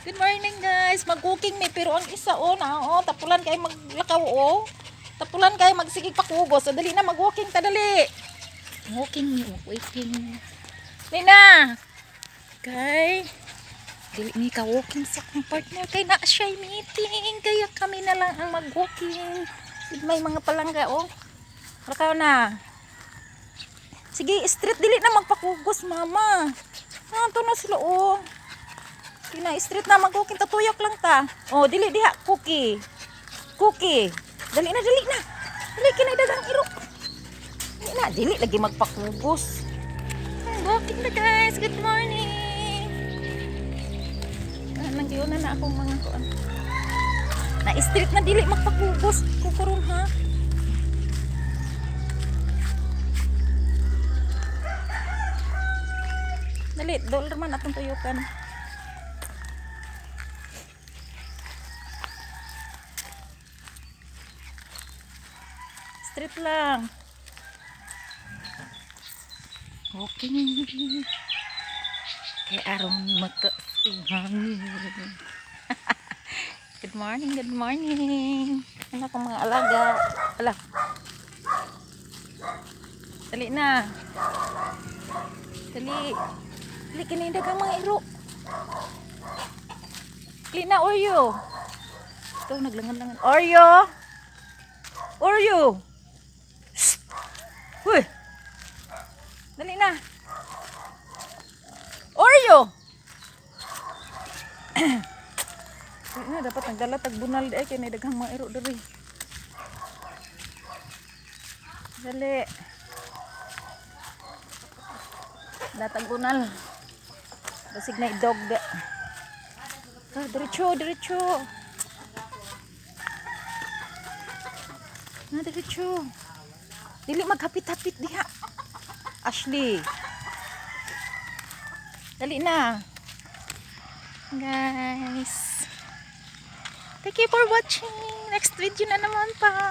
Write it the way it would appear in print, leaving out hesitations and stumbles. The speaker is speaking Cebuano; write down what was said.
Good morning, guys. Mag-walking mi pero ang isa, oh, na oh, tapulan kay maglakaw, oh. Tapulan kay magsigig pakugos. So, dali na, mag-walking ta, dali. Walking mi, walking. Dali na. Kay dili mi ka walking sa akong partner kay na siya meeting, kaya kami na lang ang mag-walking. May mga palangga, oh. Lakaw na. Sige, street, dili na magpakugos, mama. Ah, na sila, oh. Sige na, street na, mag-walking, tatuyok lang ta. Oh, dili diha, cookie. Cookie. Dali na, dali na. Dali, kinay daghang iro. Dili na, dili lagi magpakugos. Walking na, guys. Good morning. Ah, nandiyon na na akong mga kuan. Na street na, dili magpakugos. Kukuron ha. Dali, dollar man atong tuyukan. Street lang. Okay. Kay aron mataas ang hangin. Good morning, good morning. Ano akong mga alaga? Ala. Dali na. Dali. Dali, kinindag ang mga iro. Dali na, Oreo. Ito, naglangan-langan. Oreo! Oreo! Shh! Huy! Dali na. Oreo! Dali na, dapat nagdala tag bunal di ay kay daghang mga iro diri. Dali. Datag bunal. Basig na dog da. Ah, diretso, diretso. Na diretso. Dili maghapit-hapit diha. Ashley. Dali na. Guys. Thank you for watching. Next video na naman pa.